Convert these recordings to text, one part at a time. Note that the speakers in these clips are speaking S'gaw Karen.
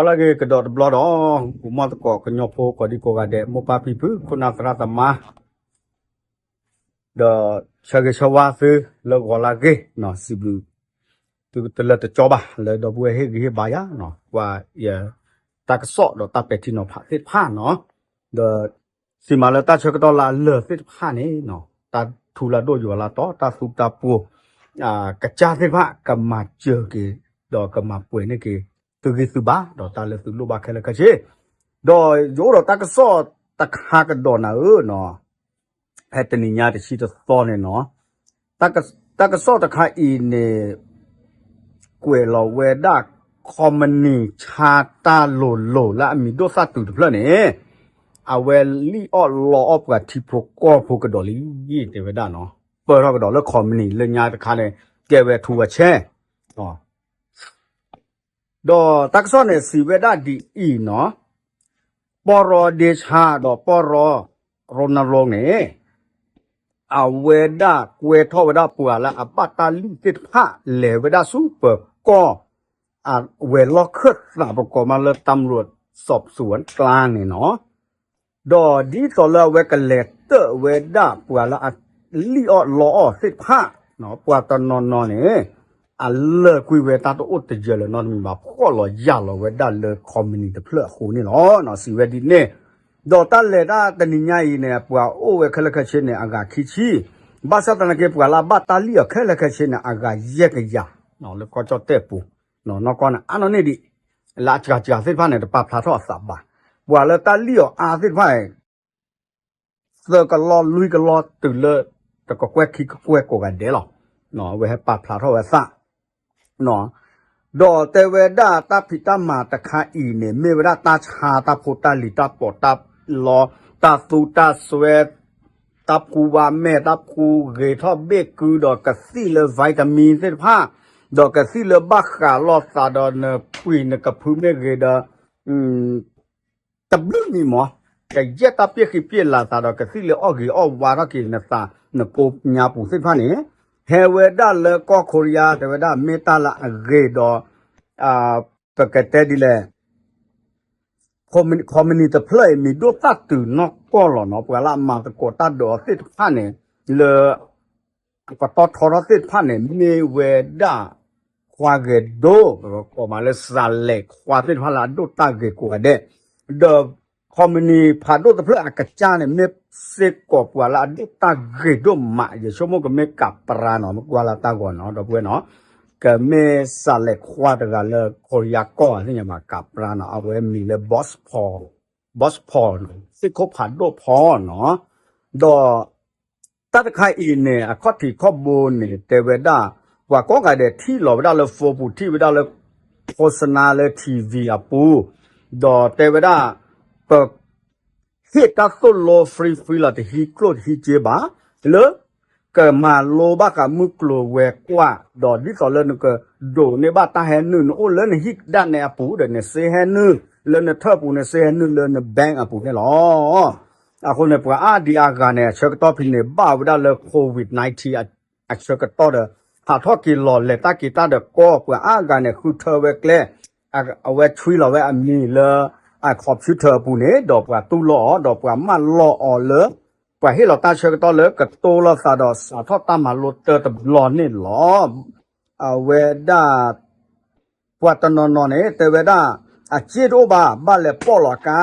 ဟါလၢအဂ့ၤကဒီးတဘျီဒီး အိၣ်မီၢ်သကိးကညီဖိကိးဒံကိးဂၤဒဲး မိၢ်ပၢ်ဖံဖု ခိၣ်နၢ်သရၣ်သမါ ဒီးဆၢဂ့ၤဆၢဝါသုလၢဂီၤလၢအဂ့ၤ, စံးဘျုးသုတလၢတကၠီဘၣ် လၢဒီပုၢ်ဝဲၢ်ဟ့ၣ်ဂံၢ်ဟ့ၣ်ဘါယၤ ကွၢ်ယတၢ်ကစီၣ်ဒီးတၢ်ပဲာ်ထံနီၤဖးသ့ၣ်တဖၣ်နီၤ, ဒီးစံးမးလၢတၢ်ဆၢကတီၢ်လၢအလၢာ်သ့ၣ်တဖၣ်န့ၣ် တၢ်ထူလၢဒိၣ်ယွၤလၢတီ တၢ်သူတၢ်ပှိၤ ကစၢ်သ့ၣ်တဖၣ် ကမၤစၢၤက့ၤ ဒီးကမၤပှဲၤန့ၢ်က့ၤ သုဂံၢ်သုဘါ ဒီးတၢ်လၢသုလိၣ်ဘၣ်ခဲလၢာ်ခဲဆ့, ဒီးယအိၣ်ဒီးတၢ်ကစီၣ်တခါကဒီးနၤဧၢနီၤ, ဖဲတနံၤညါတဆံတသီန့ၣ်နီၤ, တၢ်ကစီၣ်တခါအံၤန့ၣ် ကွဲးလီၤဝဲဒၣ် ခီမနံၤဆါတၢ်လိၤလိၤလၢအမံၤဒိၣ်သၣ်တုၤတဖျၢၣ်န့ၣ် အဝဲလံၣ်အီၣ်လီအီၣ်ပှၤထံဖိကီၢ်ဖိကဒီးလံ တဲဝဲဒၣ်နီၤ, ပၢၢ်ထီၣ်ကဒီးလၢခီမနံၤလၢညါတခါန့ၣ် ကဲဝဲထူဝဲဆဲ ဒီးတၢ်ကစီၣ်န့ၣ်စံးဝဲဒၣ်ဒ်အံၤနီၤ, ပီၢ်ရီဒ့ဆါဒီးပီၢ်ရီရိနရိန့ၣ် အဝဲဒၣ်ကွဲထီၣ်ဝဲဒၣ်ပှၤလၢအဘၣ်တၢ်လံၣ်သ့ၣ်တဖၣ် လဲၤဝဲဒၣ်ဆူပၢၤကီၢ် အဝဲၤလီၢ်ခၢၣ်သးပကိးမးလၢ တၢ်မရိးစီးစူၤအကျါန့ၣ်နီၤ, ဒီးဒ်သိးလၢအဝဲကလဲၤတၢၣ်ဝဲဒၣ်ပှၤလၢအလံၣ်အီၣ်လီအီၣ်သ့ၣ်တဖၣ်, ပှၤတနီၤနီၤန့ၣ် အလၢာ်ကွံာ်ဝဲတၢ်တအိၣ်တယၢၤလၢၤနီတမံၤဘၣ် ဖှီၣ်လီၤယာ်လီၤဝဲဒၣ်လၢခီမနံၤတဖျၢၣ်အဃိန့ၣ်လီၤ. စံးဝဲဒ်န့ၣ်, ဒီးတၢ်လဲၤတၢ်တနံၤညါအံၤန့ၣ် ပှၤအိၣ်ဝဲခဲလၢာ်ခဲဆ့န့ၣ် အဂၤခံဆံ, ဘၣ်ဆၣ်သနာ်က့ပှၤလၢအဘၣ်တၢ်လံၣ်အီၤခဲလၢာ်ခဲဆ့န့ၣ် အဂၤယဲၢ်ကယၤ လၢကီၢ်ကၠီၣ်တဲၣ်ပူၤ, နီၢ်ကီၢ်န့ၣ် အါနီၢ်န့ၢ်ဒံး လၢအစှၤစှၤသ့ၣ်တဖၣ်န့ၣ် တပာ်ဖျါထီၣ်အသးဘၣ်, ပှၤလၢတၢ်လံၣ်အီၤအါသ့ၣ်တဖၣ် သၢကလီၢ်လွံၢ်ကလီၢ်တုၤလၢ တကကွဲၢ်ခံကကွဲၢ်ကိးဂၤဒဲးလီၤ. အဝဲဟဲပာ်ဖျါထီၣ်ဝဲသး, ဒီးတဲဝဲဒၣ်တၢ်ဖံးတၢ်မၤတခါအံၤန့ၣ် မ့ၢ်ဝဲဒၣ်တၢ်ဆါတၢ်ဖိတၢ်လံၤတၢ်ပီးတၢ်လီ တၢ်သူတၢ်စွဲ တၢ်ဖှူဝါမဲာ် တၢ်ဖှူဂ့ၤထီၣ်ဘ့ၣ်ကုဒီးကသံၣ်လၢ vitamin သ့ၣ်တဖၣ်, ဒီးကသံၣ်လၢဘၣ်ဃးလိာ်သးဒီးနပှံၤနကဖုမ့ၢ်ဂ့ၤဒီး တဘျုးမံၤမး, ကယဲၢ်တၢ်ပျဲၢ်ဃံးပျဲၢ်လၤသးဒီးကသံၣ်လၢအီၣ်ဂ့ၤအီၣ်ဝါထီၣ်က့ၤနသးနကိညါပူၤသ့ၣ်တဖၣ်န့ၣ်, ဟဲဝဲဒၣ်လၢကီၢ်ခိရံယါ တဲဝဲဒၣ်မ့ၢ်တၢ်လၢအဂ့ၤဒီး ပကတဲဒ်လဲၣ် ခီမနံၤတဖျၢၣ်အံၤ မံၤဒိၣ်သၣ်တုၤနီၢ်ကီၢ်လီၤနီၤ, ပှၤလၢအမၤသကိးတၢ်ဒိးအီၤသ့ၣ်တဖၣ်န့ၣ် လၢ အပတီၢ်ထီထီၣ်သ့ၣ်တဖၣ်န့ၣ် မ့ၢ်ဝဲဒၣ် ခွါဂဲၤဒိၣ် ပကိးမးလၢစၤလဲၤခွါသ့ၣ်တဖၣ်လၢအဒိၣ်တၢ်ဂ့ၤကိးဂၤဒဲး, ဒီး ခီမနံၤဖးဒိၣ်တဖျၢၣ်အကစၢ်န့ၣ် မ့ၢ်စ့ၢ်ကီးပှၤလၢအဒိၣ်တၢ်ဂ့ၤဒိၣ်မး ယဆိကမိၣ်ကမ့ၢ်ကးပြါနီၤ မ့ၢ်ကွၢ်လၢတၢ်ဂီၤနီၤ ဒီပုၢ်ဝဲၢ်နီၤ, ကမ့ၢ်စၤလဲၤခွါတဂၤလၢ ခိရံယါကီၢ်သ့ၣ်ညါဘၣ် ကးပြါနီၤ အဝဲမံၤလၢ Boss Paul, Boss Paul သ့ၣ်ခိၣ်ဖးဒိၣ်ဖီနီၤ, ဒီး တၢ်တခါအံၤန့ၣ် အခီၣ်ထံးခီၣ်ဘိန့ၣ် တဲဝဲဒၣ် ပှၤကိးဂၤဒဲးထံၣ်လီၤဝဲဒၣ်လၢ phone ပူၤ ထံၣ်ဝဲဒၣ်လၢ โฆษณา လၢ ထံၣ်ဝံၤ အပူၤ, ဒီးတဲဝဲဒၣ် ပ ဟ့ၣ်တၢ်သိၣ်လိ free free လီၤ တဟံးကျိၣ်တဟံးစ့ဘၣ်, လၢ ကမၤလိဘၣ်ဃးမုၢ်ကျိၤဝဲၤကွာ် ဒီးဒ်သိးလၢနကဒိးန့ၢ်ဘၣ်တၢ်ဟဲနုာ် နအိၣ်လၢနဟံၣ်ဒၣ်နဲအပူၤဒီး နစ့ဟဲနုာ် လၢနထၢၣ်ပူၤ နစ့ဟဲနုာ်လၢန bank အပူၤန့ၣ်လီၤ. အဃိန့ၣ် ပှၤအါဒံအါဂၤန့ၣ် အဆၢကတီၢ်ဖဲန့ၣ် ဘၣ်ဝဲဒၣ်လၢ COVID nineteen အဆၢကတီၢ်ဒီး ဟးထီၣ်က့ၤလီၤလဲၤတၢ်က့ၤတၢ်ဒီးကီ ပှၤအါဂၤန့ၣ် ဃုထၢဝဲကျဲ အဝဲဆွံလီၤဝဲအမံၤလၢ အ computer အပူၤန့ၣ် ဒီးပှၤတူၢ်လိာ်အီၤ ဒီးပှၤမၢလီၤအီၤလၢ ပှၤဟ့ၣ်လီၤတၢ်ဆၢကတီၢ်လၢကတိၤလိာ်သးဒီးစးထီၣ်တၢ်မၤလိတၢ်တဘျီန့ၣ်လီၤ. အဝဲဒၣ် ပှၤတနီၤနီၤန့ၣ် တဲဝဲဒၣ် အစ့တအိၣ်ဘၣ် ဘၣ်လဲၤပိာ်လီၤကါ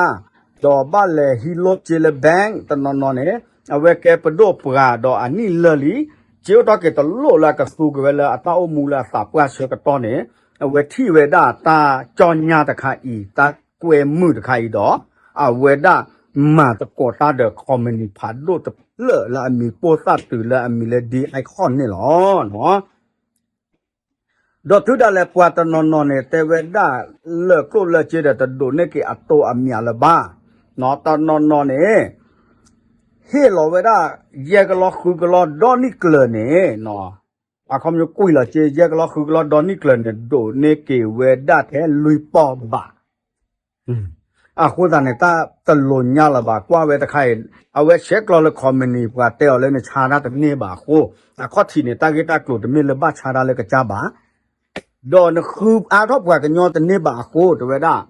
ဒီးဘၣ်လဲၤဟံးလိၢ်စ့လၢ bank တနီၤနီၤန့ၣ် အဝဲကဲပဒိၣ်ပှၤဒီးအနံၣ်လၢာ်လံ စ့အိၣ်ထီၣ်က့ၤတလိၣ်လၢအကသူက့ၤဝဲလၢအတၢ်အိၣ်မူလၢအသးပှၢ်ဆၢကတီၢ်န့ၣ် အဝဲထံၣ်ဝဲဒၣ်တၢ်ကၠီညါတခါအံၤ တၢ်ကွဲမုာ်တခါအံၤဒီး အဝဲဒၣ်မၤသကိးတၢ်ဒီး ခီမနံၤဖးဒိၣ်တဖျၢၣ်လၢအမံၤပိၢ်သၣ်တုၤလၢအမံၤလၢ ဒ့အံခီၣ်န့ၣ်လီၤ. ဒီးတုၤဒၣ်လဲာ်ပှၤတနီၤနီၤန့ၣ် တဲဝဲဒၣ် လၢာ်ကျိၣ်လၢာ်စ့ဒီး တဒိးန့ၢ်က့ၤအတိၢ်အမံၤလၢၤဘၣ်. တနီၤနီၤန့ၣ် ဟ့ၣ်လီၤဝဲဒၣ် ယဲၢ်ကလီၢ်ဃုကလီၢ်ဒီနံၣ်ကျၢၤန့ၣ် အခီပညီကွံာ်လီၤစ့ ယဲၢ်ကလီၢ်ဃုကလီၢ်ဒီနံၣ်ကျၢၤန့ၣ် ဒိးန့ၢ်က့ၤဝဲဒၣ်ထဲလွံၢ်ပီၢ်ဘး အဃိသတးန့ၣ် တၢ်တလိၤညါလၢၤဘၣ် ကွၢ်ဝဲတခါအံၤ အဝဲဆဲးကျိးလၢ ခီမနံၤ ပှၤတဲအီၤလၢနဆါတၢ်တန့ၢ်ဘၣ်အဃိ အခီၣ်ထံးန့ၣ် တၢ်ဂ့ၢ်တၢ်ကျိၤတမ့ၢ်လၢဘၣ်ဆါတၢ်လၢကစၢ်ဘၣ် ဒီးနဃုအါထီၣ်ပှၤကညီတန့ၢ်ဘၣ်အဃိ တဲဝဲဒၣ်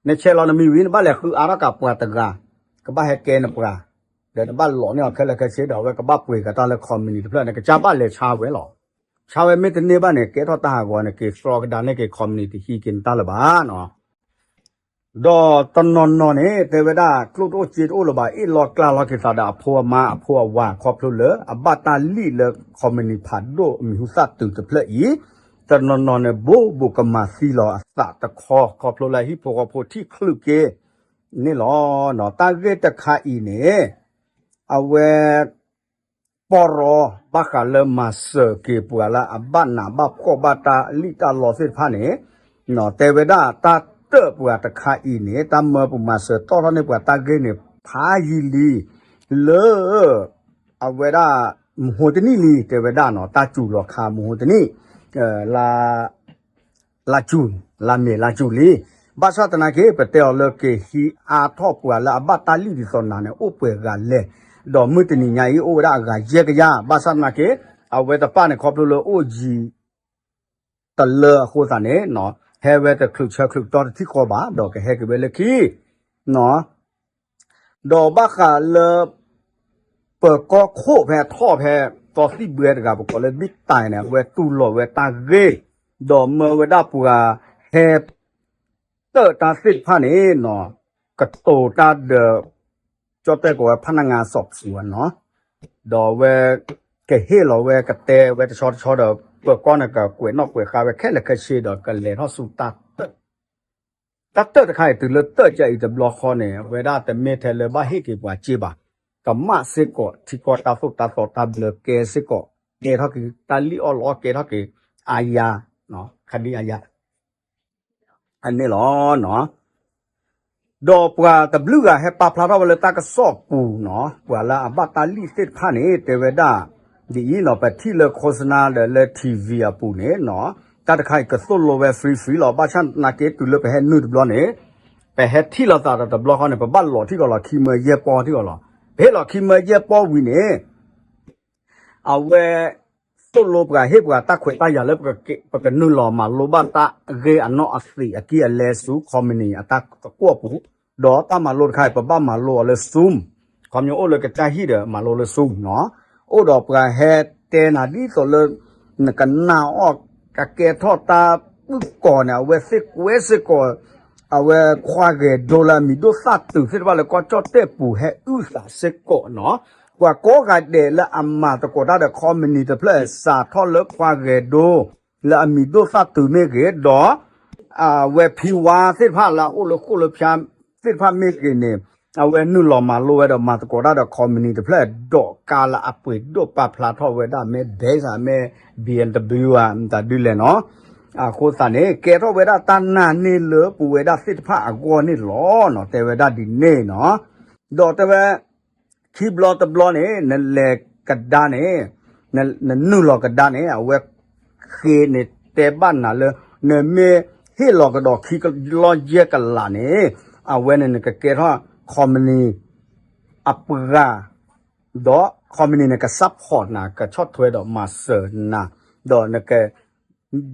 နဆဲးလီၤနမံၤဝံၤ နဘၣ်လဲၤဃုအါထီၣ်ကးပှၤတဂၤ ကဘၣ်ဟဲကဲနပှၤ, ဒီးနဘၣ်လီၤန့ၢ်အီၤခဲလၢာ်ခဲဆ့ဒီး အဝဲကဘၣ်ပှ့ၤကးတၢ်လၢ ခီမနံၤ တဖျၢၣ်န့ၣ် ကစၢ်ဘၣ်လဲၤဆါဝဲလီၤ. ဆါဝဲမ့ၢ်တန့ၢ်ဘၣ်န့ၣ် ကဲထီၣ်တၢ်ဟးဂီၤန့ၣ် က့ၤသြီကဒါန့ၢ်က့ၤ ခီမနံၤ တဟံးက့ၤနတၢ်လၢၤဘၣ်နီၤ. ဒီးတနီၤနီၤန့ၣ် တဲဝဲဒၣ် ကျိၣ်တအိၣ်စ့တအိၣ်လၢၤဘၣ် အ့ၣ်လိာ်ကျါလီၤက့ၤသးဒီးအဖိအမါအဖိအဝၤ ခီဖျိလၢအဘၣ်တၢ်လံၣ်လၢ ခီမနံၤ ဖးဒိၣ်အမံၤဟူသၣ်တုၤတဖျၢၣ်အံၤ, တနီၤနီၤန့ၣ် ဘိးဘိးကမၤသံလီၤအသးတခီ ခီဖျိလၢဟံၣ်ဖိဃီဖိထံၣ်ချုးက့ၤန့ၣ်လီၤ. တၢ်ဂ့ၢ်တခါအံၤန့ၣ် အဝဲ ပီရီ ဘၣ်ဃးလၢမၤစၢၤက့ၤပှၤလၢအဘၣ်နးဘၣ်ဖှီၣ်ဘၣ်တၢ်လံၣ်တၢ်လီသ့ၣ်တဖၣ်န့ၣ်, တဲဝဲဒၣ်တၢ်တၢၣ်ပှၤတခါအံၤန့ၣ် တၢ်မၢပူၤမၤစၢၤတီၣ်ထီၣ်န့ၢ်ပှၤတၢ်ဂ့ၢ်န့ၣ် ဖးယံာ်လံ လၢ အဝဲဒၣ် မဟိတနံၣ်လံ တဲဝဲဒၣ်နီၤ တၢ်စူၤလီၤခါမဟိတနံၣ် လါ လါစူၤ လါမ့ၤလါစူၤလံ. ဘၣ်ဆၣ်သနာ်က့ ပတဲအီၤလၢက့ၤဟံးအါထီၣ်ပှၤလၢအဘၣ်တၢ်လံၣ်ဒ်သိးနၤန့ၣ် အိၣ်ပှဲၤဂၤလဲၣ်, ဒီးမုၢ်တနံၤညါအံၤ အိၣ်ဝဲဒၣ်အဂၤယဲၢ်ကယၤ, ဘၣ်ဆၣ်သနာ်က့ အဝဲတဖၣ်န့ၣ် ခီဖျိလၢအိၣ်ယံၤ တလၢအဃိသတးန့ၣ် ဟဲဝဲတချုးဆၢချုးကတီၢ်တထံၣ်ဃီဘၣ် ဒီးကဟဲက့ၤဝဲလၢခံ ဒီးဘၣ်ဃးလၢ ပၢၤကီၢ်ခိၣ်ဖဲထီၣ်ဖဲ သီသံၣ်ဘှဲတဂၤ ပကိးလၢဘံၣ်တၢ်န့ၣ် အဝဲတူၢ်လိာ်ဝဲတၢ်ဂ့ၢ်, ဒီးမၢဝဲဒၣ်ပှၤဟဲ တၢၣ်တၢ်သ့ၣ်တဖၣ်န့ၣ်နီၤ ကတိၤတၢ်ဒီး ကၠီၣ်တဲၣ်ကိးဝဲ ဖးနါငါစီးပူၤနီၤ, ဒီးအဝဲ ကဟ့ၣ်လီၤဝဲကတဲဝဲတဆီတဆီဒီး ပၢၤကီၢ်န့ၣ် ကကွဲးနီၣ်ကွဲးဃါဝဲခဲလၢာ်ခဲဆ့ဒီး ကလဲၤထီၣ်ဆူတၢ်တၢၣ် တၢ်တၢၣ်တခါအံၤ တုၤလၢတၢၣ်ကအံၤတဘျီဃီန့ၣ် အဝဲဒၣ်တမ့ၢ်ထဲလၢဘၣ်ဟ့ၣ်က့ၤပှၤစ့ဘၣ်, ကမၣ်စ့ၢ်ကီး ထံကီၢ်တၢ်သိၣ်တၢ်သီတၢ်ဘျၢကဲစ့ၢ်ကီး, ကဲထီၣ်က့ၤတၢ်လံၣ်အီၣ်လီအီၣ် ကဲထီၣ်က့ၤ အါယၤ, ခဒံအါယၤ အန့ၣ်လီၤ. ဒီးပှၤတဘျုးဂၤဟဲပာ်ဖျါထီၣ်ဝဲလၢတၢ်ကစီၣ်ပူၤနီၤ, ပှၤလၢအဘၣ်တၢ်လံၣ်သ့ၣ်တဖၣ်န့ၣ် တဲဝဲဒၣ် ဒ်အံၤနီၤ, ပထံၣ်လၢ โฆษณา ဒီးလၢ ထံၣ်ဝံၤ အပူၤန့ၣ်နီၤ, တၢ်တခါအံၤကသိၣ်လိဝဲ free free လီၤ. ဘၣ်ဆၣ်သနာ်က့ တုၤလၢပဟဲနုာ်တဘျီန့ၣ် ပဟဲထံၣ်လိာ်သးဒီးတဘျီဃီန့ၣ် ပဘၣ်လီၤထံၣ်ကီးလီၤခံမၢယဲၢ်ပီထံၣ်ကီးလီၤ. ပဟ့ၣ်လီၤခံမၢယဲၢ်ပီဝံၤန့ၣ် အဝဲ သိၣ်လိပှၤဟ့ၣ်ပှၤတၢ်ခွဲးတၢ်ယာ်လၢ ပကနုာ်လီၤမၤလိဘၣ်တၢ်ဂ့ၢ်အနီၣ်အသံးအကံၢ်အလဲဆူ ခီမနံၤ အတၢ်သကိးပူၤ, ဒီးတၢ်မၤလိတခါအံၤ ပဘၣ်မၤလိအီၤလၢ Zoom, ခီပညီအိၣ်လၢကစၢ်ဟံၣ်ဒီး မၤလိလၢ Zoom နီၤ, အိၣ်ဒီးပှၤဟဲတဲနၤဒ်သိးလၢ နကနၣ်အီၣ် ကကဲထီၣ်တၢ်အုၣ်ကီၤန့ၣ် အဝဲသ့ၣ်ကွဲးစ့ၢ်ကီး အဝဲခွါဂဲၤဒိလၢအမံၤဒိၣ်သၣ်တုၤသ့ၣ်တဖၣ်လၢကီၢ်ကၠီၣ်တဲၣ်ပူၤ ဟဲအုၣ်သးစ့ၢ်ကီးနီၤ, ပှၤကိးဂၤဒဲးလၢအမၤသကိးတၢ်ဒီး ခီမနံၤ တဖျၢၣ် စးထီၣ်လၢခွါဂဲၤဒိ လၢအမံၤဒိၣ်သၣ်တုၤမ့ၢ်ဂ့ၤ, ဒီး အဝဲဖံဝါသ့ၣ်တဖၣ်လၢအအိၣ်လၢဃိၣ်လၢဖၠါသ့ၣ်တဖၣ်မ့ၢ်ဂ့ၤန့ၣ် အဝဲနုာ်လီၤမၤလိဝဲဒီးမၤသကိးတၢ်ဒီး ခီမနံၤ တဖျၢၣ် ဒီးကါလၢအပှ့ၤဒိၣ်ပာ်ဖျါထီၣ်ဝဲဒၣ်မ့ၢ် Benz မ့ၢ် ဘံၣ်အၣ်ဒဘျံၣ် မတၤဒုလဲၣ်နီၤ, အဃိသတးန့ၣ် ကဲထီၣ်ဝဲဒၣ်တၢ်နာ်န့ၢ်လၢပဝဲဒၣ်သ့ၣ်တဖၣ်အဂီၢ်န့ၣ်လီၤနီၤ, တဲဝဲဒၣ်ဒ်န့ၣ်နီၤ, ဒီးတဲဝဲ ခံဘျီတဘျီန့ၣ် နလဲၤကဒါန့ၣ် နနုာ်လီၤကဒါန့ၣ် အဝဲဃ့န့ၣ်တဲဘၣ်နၤလၢ နမ့ၢ်ဟ့ၣ်လီၤကဒီးခံလီၢ်ယဲၢ်ကလးန့ၣ် အဝဲန့ၣ်နကကဲထီၣ် ခီမနံၤ အပှၤ ဒီးခီမနံၤန့ၣ် က support နၤ ကဆီၣ်ထွဲဒီးမၤစၢၤနၤ ဒီးနက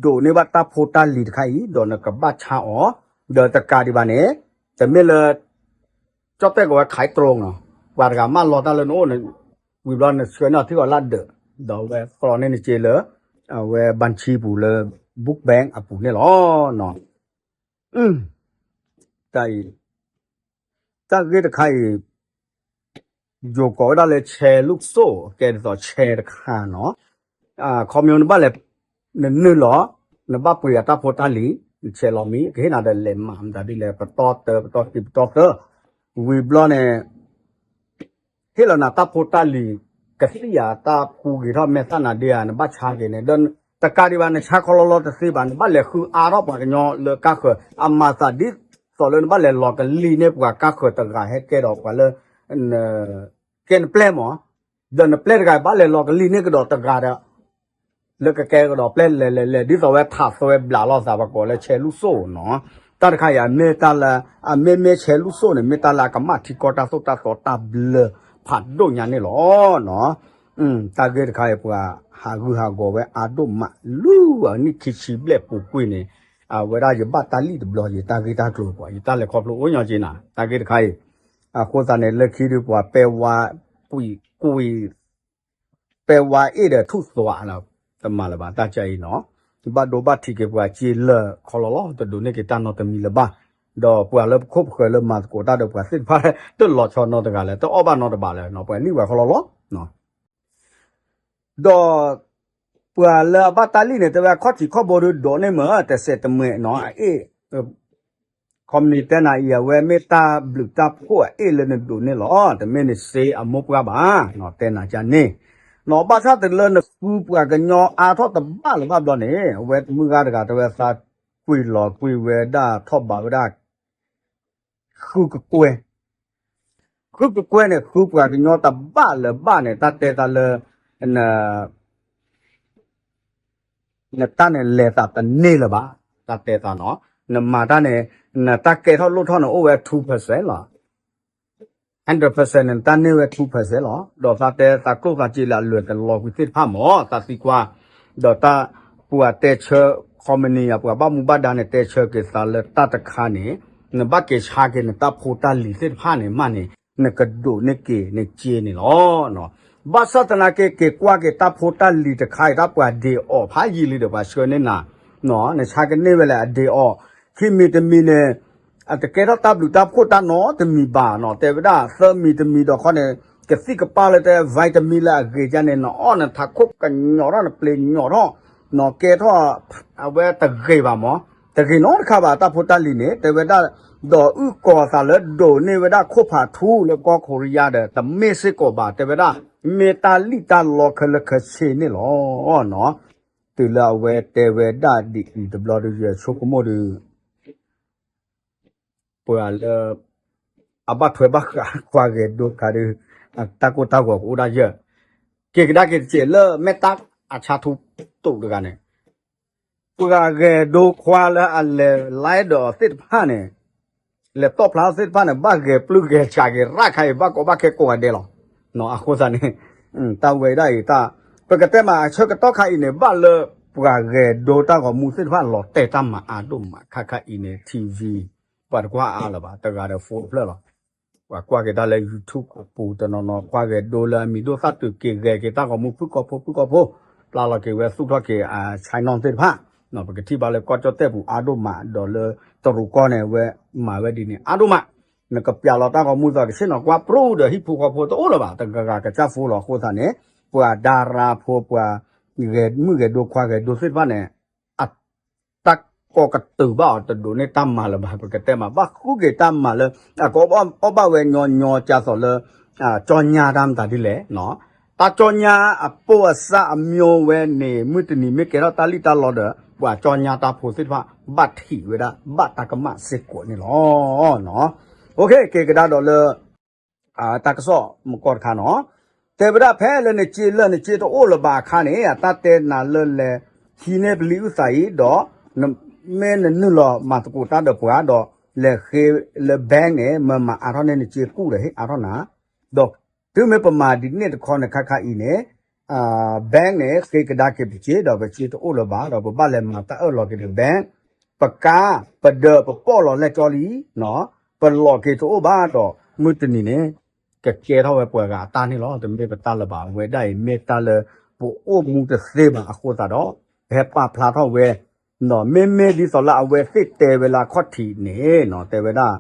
ဒိးန့ၢ်ဘၣ်တၢ်ဖိတၢ်လံၤတခါအံၤ ဒီးနကဘၣ်ဆါအီၤ ဒီးတကးဒံးဘၣ်န့ၣ် တမ့ၢ်လၢ ကၠီၣ်တဲၣ်ကဝဲ ขายตรง နီၤ ပှၤတဂၤမၢလီၤတၢ်လၢနအိၣ်န့ၣ် ဝံၤဘျီနဆှၢန့ၢ်အီၤထံၣ်အီၤလၢဒၢး ဒီးဝဲသြီန့ၢ်နစ့လၢ အဝဲ บัญชี ပူၤလၢ Book Bank အပူၤန့ၣ်လီၤ. တၢ်အံၤ တၢ်ဂ့ၢ်တခါအံၤ ယိၤကိးဝဲဒၣ်လၢ แชร์ลูกโซ่ ကဲဒ်သိး share တခါနီၤ ခီမညီနဘၣ်လဲၤ နနုာ်လီၤ နဘၣ်ပှ့ၤအတၢ်ဖိတၢ်လံၤ နဆဲးလီၤမံၤ ကဟ့ၣ်နၤဒီးလဲၤမၤမတၤဒ်လဲၣ် ပတီၢ်တၢ ပတီၢ်ခံ ပတီၢ်သၢ ဝံၤဘျီန့ၣ် ဟ့ၣ်လီၤနၤတၢ်ဖိတၢ်လံၤ ကသံၣ်ယၤတၢ်ပူၤဂ့ၤထီၣ်မဲာ်သၣ်နၤဒ့ဧါ နဘၣ်ဆါက့ၤန့ၣ် ဒီးတကးဒံးဘၣ် နဆါခီလီလီတသ့ဘၣ် နဘၣ်လဲၤဃုအါထီၣ်ပှၤကညီလၢကါဃၢၤ အမၤသးဒ်သိးလၢနဘၣ်လဲၤလီၤကလံၢ်န့ၢ်ပှၤကါဃၢၤတဂၤဟဲကဲဒီးပှၤလၢ ကဲနပျဲၢ်မး ဒီးနပျဲၢ်တဂၤဘၣ်လဲၤလီၤကလံၢ်န့ၢ်ကဒီးတဂၤဒီး လၢကကဲကဒီးပျဲၢ်လဲၤလဲၤလဲၤ ဒ်သိးဝဲထးသွဲဘျးလိာ်သး ပကိးလၢ แชร์ลูกโซ่ နီၤ တၢ်တခါအံၤ မ့ၢ်တၢ်လၢ အမ့မ့ၢ် แชร์ลูกโซ่ န့ၣ် မ့ၢ်တၢ်လၢအကမၣ်ထံကီၢ်တၢ်သိၣ်တၢ်သီတၢ်ဘျၢဖးဒိၣ်ညါန့ၣ်လီၤ. တၢ်ဂ့ၢ်တခါအံၤ ပှၤဟးဂူာ်ဟးဂီၤဝဲအါဒိၣ်မး လၢအနံၣ်ခံဆံဘျဲၣ်ပူၤကွံာ်န့ၣ် အဝဲဒၣ်ယဘၣ်တၢ်လံၣ်တဘျီ ယတၢ်ဂ့ၢ်တၢ်ကျိၤပှၤ ယတၢ်လဲၤခီဖျိအိၣ်ညီက့နၤ တၢ်ဂ့ၢ်တခါအံၤ, အဃိသတးန့ၣ် လၢခံဒုးပှၤပဲဝါ ပှံၤကွံာ် ပဲဝါအ့ၣ်ဒီးထူၣ်သွးလီၤ, တမၤလၢၤဘၣ်တၢ်ကါအံၤနီၤ, ဘၣ်ဒိဘၣ်ထံးက့ၤပှၤစ့လၢာ်ခီလီၤလီၤ တဒိးန့ၢ်က့ၤတၢ်နီတမံၤလၢၤဘၣ်, ဒီးပှၤလၢပခိၣ်ပဃၢၤလၢမၤသကိးတၢ်ဒီးပှၤသ့ၣ်တဖၣ် တလီၤဆီနီတဂၤလၢၤ တအီၣ်ဘၣ်နီတဘးလၢၤနီၤ ပှၤလံၣ်ပှၤခီလီၤလီၤ ဒီးပှၤလၢအဘၣ်တၢ်လံၣ်န့ၣ် တဲဝဲခီၣ်ထံးခီၣ်ဘိဒုးဒိးန့ၢ်မ့ၢ် တစဲးတမှဲးနီၤ အအ့ၣ် ခီမနံၤတဲနၤအံၤ အဝဲမ့ၢ်တၢ်ဘျုးတၢ်ဖှိၣ်အအ့ၣ်လၢနဒိးန့ၢ်လီၤ တမ့ၢ်နစ့အမိၢ်ပှၢ်ဘၣ်, တဲနၤကန့ၣ်, နီၤ ဘၣ်ဆၣ်တလၢနဃုပှၤကညီအါထီၣ်တဘၣ်လၢၤဘၣ်ဘျီန့ၣ် အဝဲမုၢ်ဂၤတဂၤတဲဝဲသးကွံာ်လီၤကွံာ်ဝဲဒၣ်ထီၣ်ဘးဝဲဒၣ် ဃုကကွဲၢ် ဃုကကွဲၢ်န့ၣ် ဃုပှၤကညီတဘၣ်လၢၤဘၣ်န့ၣ် တၢ်တဲသးလၢ န နတၢ်န့ၣ်လဲၤသးတန့ၢ်လၢၤဘၣ်, တၢ်တဲသးနီၤ, နမၤတၢ်န့ၣ် နတၢ်ကဲထီၣ်လိၣ်ထီၣ်န့ၣ်အိၣ်ဝဲ two percent လီၤ, hundred percent န့ၣ် နတၢ်န့ၢ်ဝဲ two percent လီၤ, ဒီးသးတဲသးကျိၣ်သးစ့လၢအလဲၤတလီၤကွံာ်သ့ၣ်တဖၣ်မ့ၢ် သးသံကွၢ်, ဒီးတၢ်ပှၤတဲဆၢ ခီမနံၤ ပှၤဘၣ်မူဘၣ်ဒါန့ၣ် တဲဆၢက့ၤသးလၢတၢ်တခါန့ၣ်, နဘၣ်က့ၤဆါက့ၤနတၢ်ဖိတၢ်လံၤသ့ၣ်တဖၣ်န့ၣ်မးန့ၣ် နကဒိးန့ၢ်က့ၤနစ့န့ၣ်လီၤ. ဘၣ်ဆၣ်သနာ်က့ က့ၤကွၢ်က့ၤတၢ်ဖိတၢ်လံၤတခါအံၤ တၢ်ပှၤဒ့အီၤဖးယံာ်လံဒီးပှၤဆှၢန့ၢ်နၤ, နဆါကန့ၢ်ဝဲလဲၣ်အဒ့အီၤ, ခံမံၤတမံၤန့ၣ် အတကဲထီၣ်တၢ်ဘျုးတၢ်ဖှိၣ်တၢ်နီတမံၤဘၣ်နီၤ, တဲဝဲဒၣ် သၢမံၤတမံၤဒီးခီန့ၣ် ကသံၣ်ကပၢ်လၢတဲ vitamin လၢအဂ့ၤကန့ၣ် နအီၣ်နထးခိၣ်ကညီၤထီၣ် နပျ့ၤညီၤထီၣ်, နီၤကဲထီၣ် အဝဲတဂ့ၤဘၣ်မး, တဂ့ၤနီတခါဘၣ် တၢ်ဖိတၢ်လံၤန့ၣ် တဲဝဲဒၣ်, ဒီးအုၣ်ကီၤသးလၢဒိးန့ၢ်ဝဲဒၣ်ခိၣ်ဖးထူလၢကီၢ်ခိရံယါဒီး တမ့ၢ်စ့ၢ်ကီးဘၣ် တဲဝဲဒၣ်, မ့ၢ်တၢ်လံၣ်တၢ်လီခဲလၢာ်ခဲဆ့န့ၣ်လီၤ. တုၤလၢအဝဲတဲဝဲဒၣ်ဒ်အံၤတဘျီဒီး ယဆိကမိၣ်ဒီး ပှၤလၢ အဘၣ်ထွဲဘၣ်ဃးခွါဂဲၤဒိခါဒီး တၢ်ကိၢ်တၢ်ဂီၤကအိၣ်ဒၣ်ယဲၢ်, က့ၤကဒါက့ၤတစဲးလၢမဲာ်တၢ်အဆါထူတိာ်တဂၤန့ၣ်, ပှၤဂဲၤဒိခွါလၢအလဲၤ live ဒီးအီၤသ့ၣ်တဖၣ်န့ၣ်, လဲၤတီၣ်ဖျါအီၤသ့ၣ်တဖၣ်န့ၣ် ဘၣ်ဂဲၤပျုၢ်ဂဲၤဆးက့ၤရၣ်ခါအံၤ ဘၣ်ကီဘၣ်ခဲကိးဂၤဒဲးလီၤ. အဃိသတးန့ၣ် တၢ်ဝဲဒၣ်အံၤ ပကတဲမးအဆၢကတီၢ်ခါအံၤန့ၣ် ဘၣ်လၢပှၤဂဲၤဒိတၢ်ဂီၤမူသ့ၣ်တဖၣ်လီၤတဲာ်တၢ်မၤအါဒိၣ်မး ခါခါအံၤန့ၣ် TV ပှၤတကွၢ်အါလၢၤဘၣ် တဂၤဒီး phone တဖျၢၣ်လီၤ. ပှၤကွၢ်က့ၤတၢ်လၢ YouTube အပူၤတနီၤနီၤ ခွါဂဲၤဒိလၢအမံၤဒိၣ်သၣ်တုၤက့ၤဂဲၤက့ၤတၢ်ဂီၤမူဖုၣ်ကိာ်ဖိဖုၣ်ကိာ်ဖိ, ပျၢ်လီၤက့ၤဝဲသူၣ်ထီၣ်က့ၤအ channel သ့ၣ်တဖၣ်, ပကထံၣ်ဘၣ်လၢကီၢ်ကၠီၣ်တဲၣ်ပူၤအါဒိၣ်မး ဒီးလၢတရူးကီၢ်န့ၣ် အဝဲမၤဝဲဒ်န့ၣ်အါဒိၣ်မး, နကပျၢ်လီၤတၢ်ဂီၤမူသီးကဆ့ၣ်နီၤကွၢ်ပြူဒီးဟံၣ်ဖိဃီဖိတအိၣ်လၢၤဘၣ် တဂၤဂၤကစၢ်ဖိလီၤ. အဃိသတးန့ၣ် ပှၤဒါရါဖိ ပှၤဂဲၤမုၣ်ဂဲၤဒိခွါဂဲၤဒိသ့ၣ်တဖၣ်န့ၣ် တၢ်ကီကတုၤဘၣ်အီၤတဒိးန့ၢ်တၢ်မၤလၢၤဘၣ် ပကတဲမး ဘၣ်ဃုက့ၤတၢ်မၤလၢ အကအီၣ်ဘၣ်ဝဲညီညီကသိးလၢ ကၠီညါတၢ်မတၤဒ်လဲၣ်, တၢ်ကၠီညါအပိာ်အစၢ်အမျိၤဝဲန့ၣ် မုၢ်တနံၤမ့ၢ်ကဲထီၣ်တၢ်လံၣ်တၢ်လီဒီး ပှၤကၠီညါတၢ်ဖိသ့ၣ်တဖၣ် ဘၣ်ထံးဝဲဒၣ် ဘၣ်တၢ်ကမၣ်စ့ၢ်ကီးန့ၣ်လီၤ. က့ၤကဒါဒီးလၢ တၢ်ကစီၣ်မကီတခါနီၤ, တဲဝဲဒၣ်ဖဲလၢနစ့လၢာ်နစ့တအိၣ်လၢၤဘၣ်အခါန့ၣ် အတၢ်တဲနၤလၢလဲၤ ဟံးန့ၢ်ပလံၤအုၣ်သးအံၤဒီး မ့ၢ်နနုာ်လီၤမၤသကိးတၢ်ဒီးပှၤဒီး လဲၤဃ့လၢ bank န့ၣ် မၤမၤအါထီၣ်န့ၢ်နစ့ကူၣ်ဒီးဟ့ၣ်အါထီၣ်နၤ, ဒီးတုၤမ့ၢ်ပမၤဒ်န့ၣ်တခီန့ၣ် ခါခါအံၤန့ၣ် bank န့ၣ် ဃ့ကဒါက့ၤပစ့ဒီးပစ့တအိၣ်လၢၤဘၣ်ဒီး ပဘၣ်လဲၤမၤတၢ်အၢၣ်လီၤက့ၤဒီး bank ပကါ ပဒၢးပပီၣ်လီၤလဲၣ်ကၠီလံ, ပလီၤက့ၤတအိၣ်ဘၣ်ဒီး မုၢ်တနံၤန့ၣ် ကကဲထီၣ်ဝဲပှၤဂၤအတၢ်န့ၣ်လီၤ. တမ့ၢ်ပတၢ်လၢၤဘၣ် အဝဲဒၣ်အံၤမ့ၢ်တၢ်လၢ ပအိၣ်မူတသ့ဘၣ်အဃိသတးဒီး ပဟဲပာ်ဖျါထီၣ်ဝဲ မ့မ့ၢ်ဒ်သိးလၢအဝဲသ့ၣ်တဲဝဲလၢအခီၣ်ထံးန့ၣ် တဲဝဲဒၣ်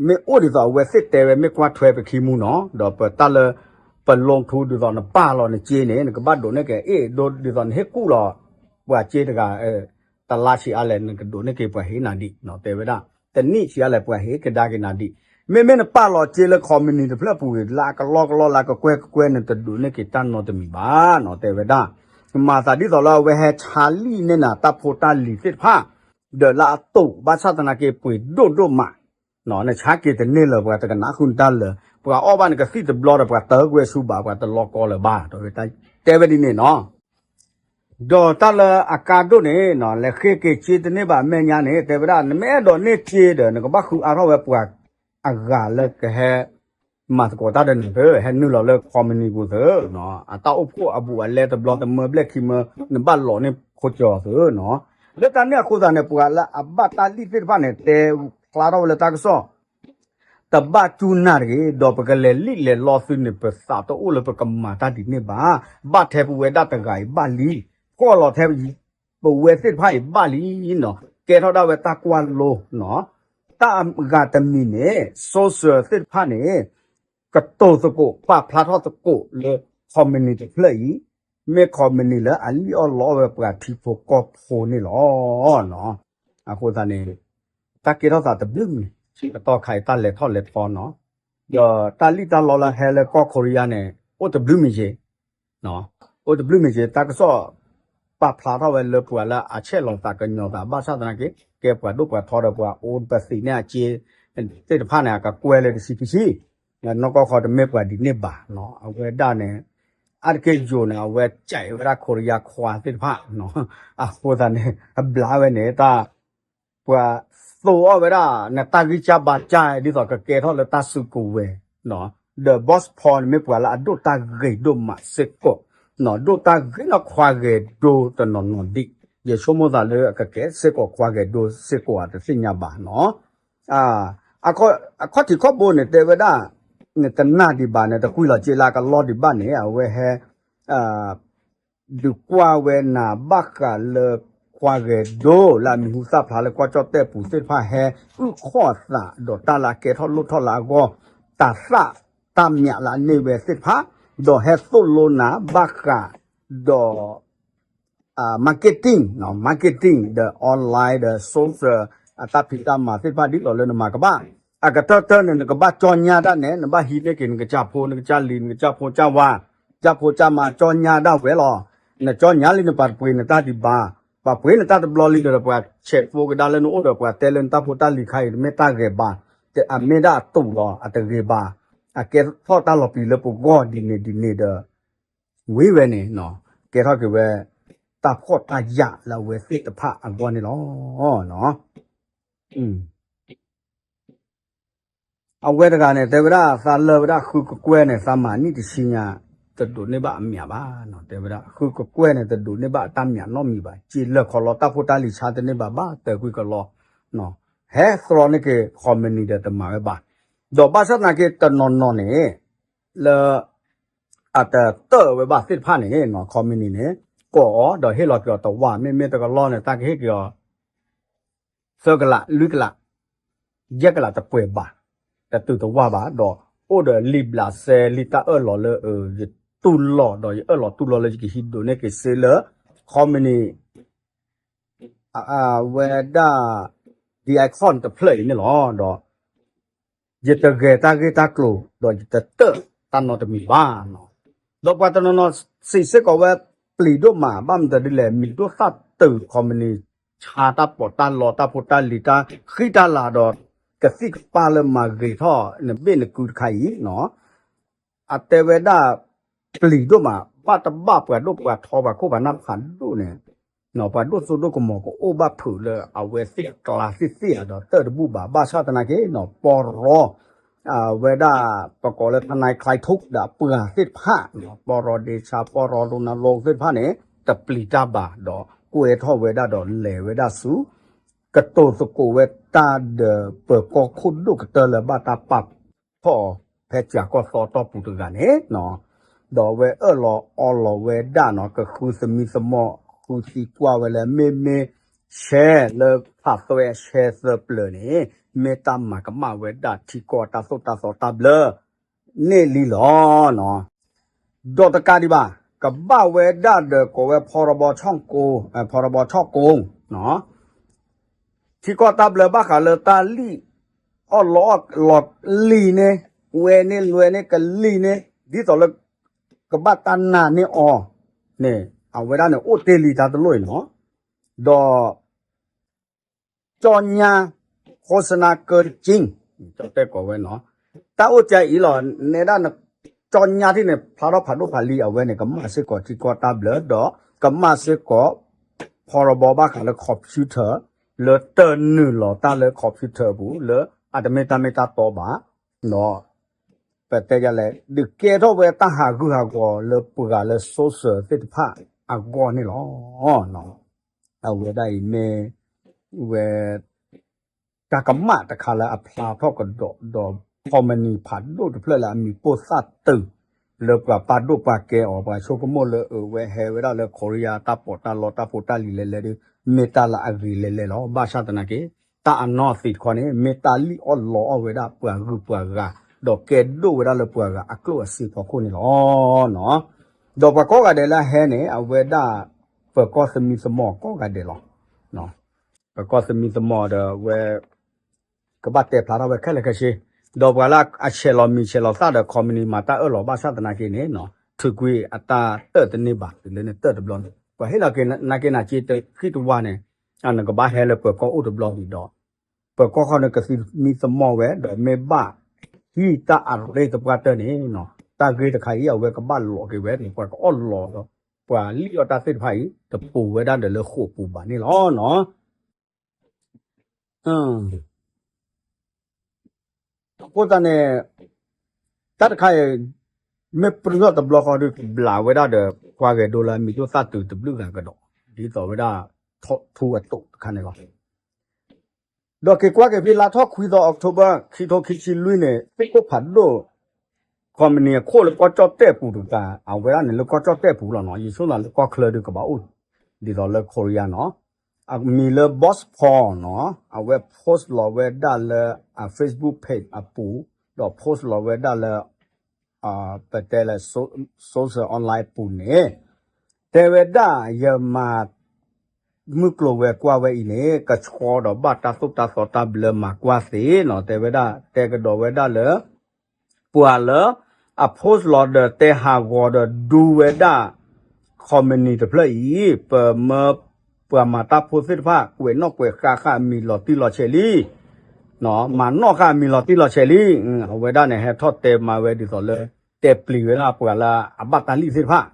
မ့ၢ်အိၣ်ဒ်သိးအဝဲသ့ၣ်တဲဝဲ မ့ၢ်ကွၢ်ထွဲပခံမူနီၤ ဒီးပတၢ်လၢ ပ loan ထူဒ်သိးနပာ်လီၤနစ့န့ၣ် နကဘၣ်ဒိးန့ၢ်က့ၤ အ့ၣ်ဒိဒ်သိးနဟ့ၣ်ကူၣ်လီၤ ပှၤစ့တဂၤ တလါဆံးအါလဲၣ် နကဒိးန့ၢ်က့ၤပှၤဟ့ၣ်နၤဒံး တဲဝဲဒၣ် တနံၣ်ဆံးအါလဲၣ် ပှၤဟ့ၣ်ကဒါက့ၤနၤဒံး မ့မ့ၢ်နပာ်လီၤစ့လၢ ခီမနံၤ တဖျၢၣ်ပူၤဂ့ၤ လၢအကလီကလီလၢကကွဲကကွဲ နတဒိးန့ၢ်က့ၤတၢ်နီတမံၤဘၣ်နီၤ တဲဝဲဒၣ် မၤသးဒ်သိးလၢအဝဲဟဲဆါလံာ်န့ၢ်နၤတၢ်ဖိတၢ်လံၤသ့ၣ်တဖၣ် ဒီးလၢအတိာ် ဘၣ်ဆၣ်သနာ်က့ပှ့ၤဒိၣ်ဒိၣ်မး နဆါက့ၤတန့ၢ်လၢၤ ပှၤတကနၣ်ဃုာ်နတၢ်လၢၤ ပှၤအီၣ်ဘၣ်နကသံၣ်တဘျီဒီး ပှၤတၢ်ကွဲဆူဘၣ် ပှၤတလီကီလၢၤဘၣ် တဲဝဲဒ်န့ၣ်နီၤ ဒီးတၢ်လၢအကါဒိၣ်န့ၣ် လဲၤဃ့က့ၤစ့တန့ၢ်ဘၣ်အမဲာ်ညါန့ၣ် တဲဝဲဒၣ် နမ့ၢ်အဲၣ်ဒိးန့ၢ်စ့ဒီး နကဘၣ်ဃုအါထီၣ်ဝဲပှၤအဂၤလၢကဟဲ မၤသကိးတၢ်ဒီးနၤသ့ ဟဲနုာ်လီၤလၢ ခီမနံၤ ပူၤသ့နီၤ အတၢ်အိၣ်ဖှိၣ်အဘူးအလဲတဘျီတမၢဘျဲၣ်ခံမၢ နဘၣ်လီၤန့ၢ်ခိကၠီသ့နီၤ လၢတၢ်န့ၣ်အဃိသတးန့ၣ် ပှၤလၢအဘၣ်တၢ်လံၣ်သ့ၣ်တဖၣ်န့ၣ် တဲဖျါထီၣ်ဝဲလၢတၢ်ကစီၣ် တဘၣ်ကူၣ်နၢ်တဂ့ၤ, ဒီးပကလဲၤလံၣ်လဲၤလီသုန့ၣ် ပသးတအိၣ်လၢပကမၤတၢ်ဒ်န့ၣ်ဘၣ်. ဘၣ်ထဲပဝဲဒၣ်တဂၤအံၤဘၣ်လံ, ဖှီၣ်လီၤထဲပဝဲသ့ၣ်တဖၣ်အံၤဘၣ်လံနီၤ. ကဲထီၣ်ဒၣ်ဝဲတၢ်ကွၢ်လိနီၤ. တၢ်အဂၤတမံၤန့ၣ် social သ့ၣ်တဖၣ်န့ၣ် ကတိၤသကိး ပာ်ဖျါထီၣ်သကိးလၢ ခီမနံၤတဖျၢၣ်အံၤ မ့ၢ်ခီမနံၤလၢအလံၣ်အီၣ်လီအီၣ်ဝဲပှၤထံဖိကီၢ်ဖိန့ၣ်လီၤ. အဃိသတးန့ၣ် တၢ်ကဲထီၣ်သးတဘျုးမံၤ ကတီၢ်ခါအံၤတၢ်လဲၤထီၣ်လဲၤထီနီၤ. ဒီးတၢ်လံၣ်တၢ်လီလၢဟဲလၢကီၢ်ခိရံယါန့ၣ် အိၣ်တဘျုးမံၤက့ၤ အိၣ်တဘျုးမံၤက့ၤ တၢ်ကစီၣ် ပာ်ဖျါထီၣ်ဝဲလၢပှၤလၢအဆဲးလီၤသးကညီၤသး ဘၣ်ဆၣ်သနာ်က့ ကဲပှၤဒိၣ်ပှၤထီဒီးပှၤအိၣ်ပသံးန့ၢ်အစ့ သ့ၣ်တဖၣ်န့ၣ် အကကွဲလၢတဆံခံဆံ နီၢ်ကီၢ်ခီတမ့ၢ်ပှၤဒ်န့ၣ်ဘၣ်နီၤ. အဝဲဒၣ်န့ၣ် အါတက့ၢ်ယိာ်န့ၣ် အဝဲကဲဝဲဒၣ်ခိရံယါခွါသ့ၣ်တဖၣ်နီၤ. အဃိသတးန့ၣ် အဘျါဝဲန့ၣ် တၢ် ပှၤသိအီၣ်ဝဲဒၣ် နတၢ်ဂံၢ်စၢ်ဘါစၢ် ဒ်သိးကကဲထီၣ်လၢတၢ်စုကဝဲၤနီၤ. ဒီး Boss Paul န့ၣ် မ့ၢ်ပှၤလၢအဒိၣ်တၢ်ဂ့ၤဒိၣ်မးစ့ၢ်ကီးနီၤ. ဒိၣ်တၢ်ဂ့ၤနီၢ်ခွါဂဲၤဒိတနီၤနီၤဒံး ယဆိကမိၣ်သးလၢအကကဲစ့ၢ်ကီးခွါဂဲၤဒိစ့ၢ်ကီးဧါ တသ့ၣ်ညါဘၣ်နီၤ. အခီၣ်ထံးခီၣ်ဘိန့ၣ် တဲဝဲဒၣ် နတနာ်ဒံးဘၣ်န့ၣ် တကွံာ်လီၤစ့လၢအကလီၢ်ဒံးဘၣ်န့ၣ် အဝဲဟဲ ဒုးကွၢ်ဝဲနၤဘၣ်ဃးလၢခွါဂဲၤဒိလၢအမံၤဟူသၣ်ဖျါလၢကီၢ်ကၠီၣ်တဲၣ်ပူၤသ့ၣ်တဖၣ် ဟဲအုၣ်ခီၣ်သးဒီးတၢ်လၢအကဲထီၣ်လိၣ်ထီၣ်လၢအဂီၢ် တၢ်သၣ်တၢ်မံၤလၢအန့ၢ်ဝဲသ့ၣ်တဖၣ် ဒီးဟဲသိၣ်လိနၤဘၣ်ဃးဒီး marketing marketing ဒီး online ဒီး social အတၢ်ဖံးတၢ်မၤသ့ၣ်တဖၣ်ဒ်သိးလၢနမၤကဘၣ် အကတၢၢ်တၢၢ်န့ၣ် နကဘၣ်ကၠီညါတၢ်န့ၣ် နဘၣ်ဟံးန့ၢ်က့ၤ နကစၢ်ဖိ နကစၢ်လံၤ နကစၢ်ဖိကၢ်ဝါ ကၢ်ဖိကၢ်မါကၠီညါဒၣ်ဝဲလီၤ. နကၠီညါလံနပာ်ပှ့ၤနတၢ်ဒံးဘၣ်, ပာ်ပှ့ၤနတၢ်တဘျီလံဒီး ပှၤဆဲးဖိကဒါလၢနအိၣ်ဒီး ပှၤတဲလၢနတၢ်ဖိတၢ်လံၤခါအံၤ တမ့ၢ်တၢ်ဂဲၤဘၣ်, အမ့ၢ်ဒၣ်အတူးလီၤ အတဂ့ၤဘၣ်, အကဲထီၣ်တၢ်လီၤပျံၤလၢပဂီၢ်ဒ်န့ၣ်ဒ်န့ၣ်ဒီး ဝံၤဝဲန့ၣ် ကဲထီၣ်က့ၤဝဲ တၢ်ဖှီၣ်တၢ်ယာ်လၢအဝဲသ့ၣ်တဖၣ်အဂီၢ်န့ၣ်လီၤ. အဝဲတဂၤန့ၣ် တဲဝဲဒၣ် သးလၢာ်ဝဲဒၣ်ဃုကကွဲၢ်န့ၣ် သးမၤနံၣ်တဆံညါ တဒိးန့ၢ်ဘၣ်အမံၤဘၣ်, တဲဝဲဒၣ် ဃုကကွဲၢ်န့ၣ် တဒိးန့ၢ်ဘၣ်အတၢ်မံၤနီတမံၤဘၣ်, စ့လၢာ်ခီလီၤတၢ်ဖိတၢ်လံၤဆါတန့ၢ်ဘၣ် ဘၣ်တၢ်ကွံကလီ ဟဲသြီန့ၢ်က့ၤ ခီမနံၤဒီးတမၤဝဲဘၣ်, ဒီးဘၣ်ဆၣ်သနာ်က့ တနီၤနီၤန့ၣ် လၢ အတတၢၢ်ဝဲဘၣ်သ့ၣ်တဖၣ်န့ၣ် ခီမနံၤန့ၣ် ကိးအီၤ ဒီးဟ့ၣ်လီၤက့ၤအီၤတဝၢ် မ့မ့ၢ်တကလီၢ်န့ၣ် တၢ်ကဟ့ၣ်က့ၤအီၤ သၢကလး လွံၢ်ကလး ယဲၢ်ကလးတပှဲၤဘၣ်, တတုၤတဝၢ်ဘၣ်, ဒီးအိၣ်ဒီးလံာ်ဘျးစဲလံာ်တၢ်အၢၣ်လီၤလၢ ယတူၢ်လိာ်ဒီးယအၢၣ်လီၤတူၢ်လိာ်လၢယကဟံးဒိးန့ၢ်က့ၤစ့လၢ ခီမနံၤ အဝဲဒၣ် ဒ် icon တဖျၢၣ်အံၤန့ၣ်လီၤ. ဒီး ယတဂဲၤတၢ်ဂ့ၢ်တၢ်ကျိၤ ဒီးယတတၢၢ်တၢ်နီတမံၤဘၣ်နီၤ. ဒီးပှၤတနီၤနီၤစံးစ့ၢ်ကီးဝဲ ပျံၤဒိၣ်မး ဘၣ်မနုၤဒ်လဲၣ် မံၤဒိၣ်သၣ်တုၤ ခီမနံၤ ဆါတၢ်ပီးတၢ်လီတၢ်ဖိတၢ်လံၤတၢ်ဃံတၢ်လၤဒီး ကသံၣ်ကပၢ်လၢမၤဂ့ၤထီၣ် နဘ့ၣ်နကုတခါအံၤနီၤ အတဲဝဲဒၣ် ပျံၤဒိၣ်မး ဘၣ်တဘၣ်ပှၤဒိၣ်ပှၤထီပှၤခိၣ်ပှၤနၢ်ဖးဒိၣ်န့ၣ် ပှၤဒိၣ်စိဒိၣ်ကမီၤကအိၣ်ဘၣ်ဖုးလၢအဝဲသ့ၣ်အကျါသ့ၣ်သ့ၣ်ဧါဒီးတၢၢ်တဘူၣ်ဘၣ် ဘၣ်ဆၣ်သနာ်က့နီၤ ပီရီ အဝဲဒၣ် ပကိးလၢ ทนายคลายทุกข์ ဒီးအပှၤသ့ၣ်တဖၣ် ပီရီဒ့ဆါ ပီရီရူနၤလိသ့ၣ်တဖၣ်န့ၣ် တပျံၤတၢ်ဘၣ်ဒီး ကွဲထီၣ်ဝဲဒၣ်ဒီးလဲၤဝဲဒၣ်ဆူ ကတိၤသကိးဝဲတၢ်ဒီးပၢၤကီၢ်ခိၣ်ဒိၣ်ကတၢၢ်လၢဘၣ်တၢ်ပာ်ဖှိၣ်အီၤ ဖဲစှၤကီၢ်သီတီၢ်ပူၤတဂၤန့ၣ် ဒီးအဝဲအၢၣ်လီၤအီလီၤဝဲဒၣ်နီၤ ကဃုသမံသမိး ဃုသံကွၢ်ဝဲလၢမ့မ့ၢ် share လၢဖးသွဲ share သၢပျၢၤန့ၣ် မ့ၢ်တၢ်မၤကမၣ်ဝဲဒၣ်ထံကီၢ်တၢ်သိၣ်တၢ်သီတၢ်ဘျၢ န့ၣ်လံလီၤ. ဒီးတကးဒံးဘၣ် ကဘၣ်ဝဲဒၣ်ဒီးကိးဝဲ พรบ ช่อโกง พรบ ช่อโกง ထံကီၢ်တၢ်ဘျၢဘၣ်ဃးလၢတၢ်လံၣ် အီၣ်လီအီၣ်လီၤလံၣ်န့ၣ် ဝဲန့ၣ်လွဲန့ၣ်ကလံၣ်န့ၣ် ဒ်သိးလၢ ကဘၣ်တၢ်နာ်န့ၢ်အီၤန့ၣ် အဝဲဒၣ်န့ၣ်အိၣ်တ့ၢ်လံတၢ်တလိၣ်အံၤနီၤ ဒီး ကၠီညါ โฆษณาเกินจริง တဲကိးဝဲနီၤ တၢ်အိၣ်ကၠါအံၤလီၤ နဲဒၣ် ကၠီညါထံၣ်န့ၣ် ဖျါထီၣ်ဖးဒိၣ်ဖးလံၤအဝဲန့ၣ် ကမၣ်စ့ၢ်ကီးထံကီၢ်တၢ်ဘျၢ ဒီးကမၣ်စ့ၢ်ကီး พรบ ဘၣ်ဃးလၢ computer လၢတၢ်နုာ်လီၤတၢ်လၢ computer အပူၤ လၢအတမ့ၢ်တၢ်မ့ၢ်တၢ်တီဘၣ် ဒီး ပတဲဒ်လဲၣ် ဒုးကဲထီၣ်ဝဲတၢ်ဟးဂူာ်ဟးဂီၤလၢပှၤလၢ social သ့ၣ်တဖၣ်အဂီၢ်န့ၣ်လီၤ. အဝဲဒၣ်အံၤမ့ၢ် ဝဲ တၢ်ကမၣ်တခါလၢအဖျါထီၣ်ကဒီးဒီး ခီမနံၤဖးဒိၣ်တဖျၢၣ်လၢအမံၤပိၢ်သၣ်တုၤ လၢပှၤပာ်ဒိၣ်ပာ်ကဲအီၤ ပှၤဆိကမိၣ်လၢအဝဲဟဲဝဲဒၣ်လၢ Korea တၢ်ပီးတၢ်လီတၢ်ဖိတၢ်လံၤလဲၤလဲၤဒီး မ့ၢ်တၢ်လၢအဂ့ၤလဲၤလဲၤလီၤ. ဘၣ်ဆၣ်သနာ်က့ တၢ်အနီၢ်သံးတခီန့ၣ် မ့ၢ်တၢ်လံၣ်အီၣ်လီအီၣ်ဝဲဒၣ်ပှၤဂုၤပှၤဂၤ ဒီးကဲဒိၣ်ဝဲဒၣ်လၢပှၤဂၤအကျိၣ်အစ့ဖီခိၣ်န့ၣ်လီၤ. ဒီးပှၤကိးဂၤဒဲးလၢအဟဲန့ၣ် အဝဲဒၣ် ပၢၤကီၢ်သမံသမိးကိးဂၤဒဲးလီၤ. ပၢၤကီၢ်သမံသမိးဒီးဝဲ ကဘၣ်တဲဖျါထီၣ်ဝဲခဲလၢာ်ခဲဆ့, ဒီးပှၤလၢအဆဲးလီၤမံၤဆဲးလီၤသၣ်ဒီး ခီမနံၤမၤတၢ်အၢၣ်လီၤ ဘၣ်ဆၣ်သနာ်က့န့ၣ် ထုးကွံာ်အတၢ်တၢၢ်တန့ၢ်ဘၣ် တုၤလၢနတၢၢ်တဘျီန့ၣ် ပှၤဟ့ၣ်လီၤက့ၤနၤက့ၤနၤက့ၤတဃံတဝါန့ၣ် နကဘၣ်ဟဲလၢပၢၤကီၢ်အိၣ်တဘျီလံဒီး ပၢၤကီၢ်ခီန့ၣ်ကသမံသမိးဝဲ ဒီးမ့ၢ်ဘၣ်ဟံးတၢ်အရ့တပှၢ်တၢၢ်န့ၣ် တၢ်ဂ့ၢ်တခါအံၤ အဝဲကဘၣ်လီၤက့ၤဝဲန့ၣ် ပှၤကအီၣ်လီၤဒီး ပှၤလံၣ်အီၣ်တၢ်သ့ၣ်တဖၣ်အံၤ တပိာ်ဝဲဒၣ်ဒီးလၢဃိာ်ပူၤဘၣ်န့ၣ်လီၤ. အဃိသတးန့ၣ် တၢ်တခါအံၤ မ့ၢ်ပြူထီၣ်တဘျီဃီဒီး ကဘျးဝဲဒၣ်ဒီး ပှၤဂဲၤဒိလၢအမံၤဒိၣ်သၣ်တုၤတဘျုးဂၤကဒီး ဒ်သိးဝဲဒၣ် ထူအတိာ်တခါန့ၣ်လီၤ. ဒီးက့ၤကွၢ်က့ၤဖဲလါထီၣ်ခွံသီ October ခံထိခံဆံလွံၢ်န့ၣ် သ့ၣ်ခိၣ်ဖးဒိၣ် ခီမနံၤအခိၣ်လၢကီၢ်ကၠီၣ်တဲၣ်ပူၤတကး အဝဲဒၣ်န့ၣ်လၢကီၢ်ကၠီၣ်တဲၣ်ပူၤလီၤနီၤ ယဆိကမိၣ်လၢကီၢ်ချၢဒုးကဘၣ်အိၣ် ဒ်သိးလၢ Korea နီၤ အမံၤလၢ Boss Paul နီၤ အဝဲ post လီၤဝဲဒၣ်လၢအ Facebook page အပူၤ ဒီး post လီၤဝဲဒၣ်လၢ ပတဲလၢ social online ပူၤန့ၣ် တဲဝဲဒၣ်ယမၤ မုၢ်ကျိၤဝဲၤကွာ်ဝဲအံၤန့ၣ် ကဆှီဒီးဘၣ်တၢ်သိၣ်တၢ်သီတၢ်ဘျၢမၤကွၢ်သ့နီၤ တဲဝဲဒၣ် တဲကဒီးဝဲဒၣ်လၢ ပှၤလၢအ post လီၤဒီးတဲဟးဂီၤဒီးဒူဝဲဒၣ် ခီမနံၤတဖျၢၣ်အံၤ ပမၢပှၤမၤတၢ်ဖိသ့ၣ်တဖၣ် ကွဲးနီၣ်ကွဲးဃါဃာ်အမံၤလီၤတံၢ်လီၤဆဲးလံ မၤနီၣ်ဃာ်အမံၤလီၤတံၢ်လီၤဆဲးလံ အဝဲဒၣ်န့ၣ် ဟဲထီၣ်တဲမၤဝဲဒ်သိးလၢ တဲပျံၤဝဲဒၣ်ပှၤလၢအဘၣ်တၢ်လံၣ်သ့ၣ်တဖၣ်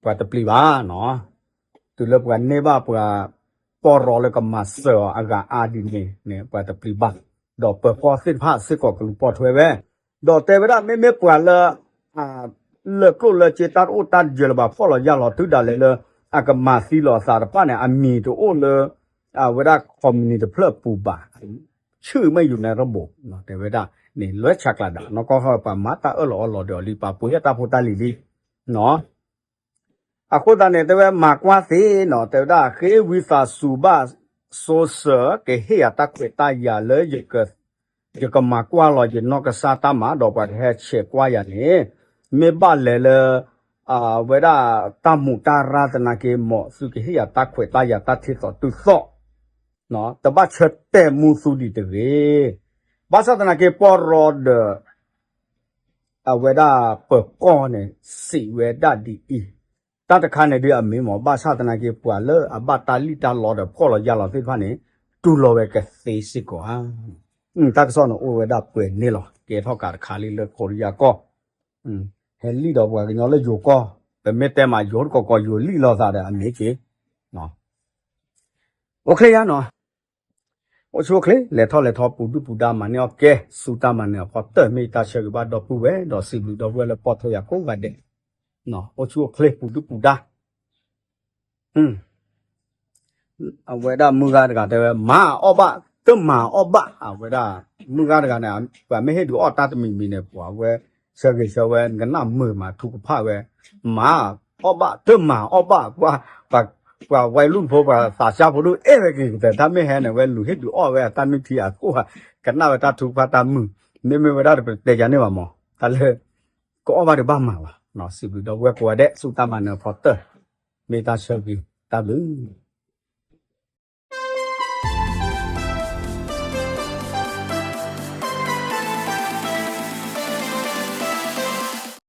ပှၤတပျံၤဘၣ်နီၤ တုၤလၢပှၤန့ၢ်ဘၣ်ပှၤ ပီၢ်ရီလၢကမၤစၢၤအီၤအဂၤအါဒ်န့ၣ်န့ၣ် ပှၤတပျံၤဘၣ် ဒီးပၢၤကီၢ်သ့ၣ်တဖၣ်စ့ၢ်ကီးကလူၤပိာ်ထွဲဝဲ ဒီးတဲဝဲဒၣ်မ့မ့ၢ်ပှၤလၢ လၢကျိၣ်လၢစ့တၢ်တအိၣ်တၢ်ယၢၤလၢၤဘၣ်ဖှီၣ်လီၤယာ်လီၤတုၤဒၣ်လဲာ်လၢ အကမၤသံလီၤအသးတဖၣ်န့ၣ် အမံၤတအိၣ်လၢ အဝဲဒၣ် ခီမနံၤတဖျၢၣ်ပူၤဘၣ် ဆူၣ်မ့ၢ်ယူၤန့ၣ်ရဘိၣ် တဲဝဲဒၣ်န့ၣ် လွဲဆးကျးဒၣ် နီၢ်ကီၢ်ဟီၣ်ပှၤမၤတၢ်အၢၣ်လီၤအီလီၤဒီးအီၤလံ ပှၤပှ့ၤတၢ်ဖိတၢ်လံၤလံ အဃိသတးန့ၣ် တဲဝဲမၤကွၢ်သ့နီၤ တဲဝဲဒၣ် ဃ့ဝံသးစူၤဘၣ် social ကဟ့ၣ်ယၤတၢ်ခွဲးတၢ်ယာ်လၢ ယကမၤကွၢ်လီၤယနီၢ်ကစၢ်တၢ်မၤ ဒီးပှၤကဟဲဆဲးကွၢ်ယၤန့ၣ် မ့ၢ်ဘၣ်လဲၤလၢ အဝဲဒၣ်တၢ်မူးတၢ်ရၢ်သနာ်က့ မ်သုကဟ့ၣ်ယၤတၢ်ခွဲးတၢ်ယာ်တၢ်ထံၣ်သီတုၤသီၣ် တဘၣ်ဆၢတဲာ်မူသူဒံးတဂ့ၤ. ဘၣ်ဆၣ်သနာ်က့ ပီၢ်ရီဒီး အဝဲဒၣ်ပၢၤကီၢ်န့ၣ် စံးဝဲဒၣ်ဒ်အံၤ, တၢ်တခါန့ၣ်ဒ်အမ့ၢ်မ့ၢ် ဘၣ်ဆၣ်သနာ်က့ ပှၤလၢအဘၣ်တၢ်လံၣ်တၢ်လီဒီးဖှီၣ်လီၤယာ်လီၤသ့ၣ်တဖၣ်န့ၣ် တူၢ်လိာ်ဝဲကသ့စ့ၢ်ကီးဧါ. တၢ်ကစီၣ်န့ၣ်အိၣ်ဝဲဒၣ်ပှဲၤန့ၣ်လီၤ. ကဲထီၣ်ကးတခါလံလၢခိရံယါကီၢ် ဟဲလံၣ်ဒီးပှၤကညီလၢယိၤကီၢ်, ပမ့ၢ်တဲမးယိၤတကီၢ်ကီၢ်ယိၤလံၣ်လိာ်သးဒီးအမ့ၢ်က့ၤ အိၣ်ချ့ယါနီၤ, အိၣ်ဆူၣ်အိၣ်ချ့ လဲၤထီၣ်လဲၤထီပူၤဒုၣ်ပူၤဒါမၤန့ၢ်အီၣ်ကဲ ဆူတၢ်မၤနၢၤအဖီတၢၢ် မ့ၢ်ယတၢ်ဆၢဂ့ၤဘၣ်ဒီပုၢ်ဝဲၢ် ဒီးစံးဘျုးဒီပုၢ်ဝဲၢ်လၢပိာ်ထွဲယၤကိးဂၤဒဲး, အိၣ်ဆူၣ်အိၣ်ချ့ပူၤဒုၣ်ပူၤဒါ အဝဲဒၣ်မုၢ်ဂၤတဂၤတဲဝဲ မၤအီၣ်ဘၣ် တမၤအီၣ်ဘၣ် အဝဲဒၣ် မုၢ်ဂၤတဂၤန့ၣ် ပှၤမ့ၢ်ဟ့ၣ်ဒုးအီၣ်တၢ်တမံၤမံၤန့ၣ် ပှၤဝဲ ဆၢဂ့ၤဆၢဝဲ နကနၣ်မုာ်မးထူကဖၣ်ဝဲ မၤအီၣ်ဘၣ် တမၤအီၣ်ဘၣ် ပှၤ ပှၤဝဲလူၢ်ဖိ ပှၤသးစၢ်ဖိဒိၣ်အဲၣ်ဝဲက့ၤကတၢၢ် တၢ်မ့ၢ်ဟဲန့ၣ် ဝဲလူၤဟ့ၣ်ဒုးအီၣ်ဝဲအတၢ်နုၢ်ထံအခိၣ် ကနၣ်ဝဲတၢ်ထူကဖၣ်တၢ်မုာ် မ့မ့ၢ်ဝဲဒၣ်တပတဲယၤန့ၢ်ဘၣ်မး တၢ်လၢ ကအီၣ်ဘၣ်ဒီးဘၣ်မၤဘၣ် စံးဘျုးဒီပုၢ်ဝဲၢ်ကိးဂၤဒဲး ဆူတၢ်မၤနၢၤအဖီတၢၢ် မ့ၢ်တၢ်ဆၢဂ့ၤ တၢ်ဘျုး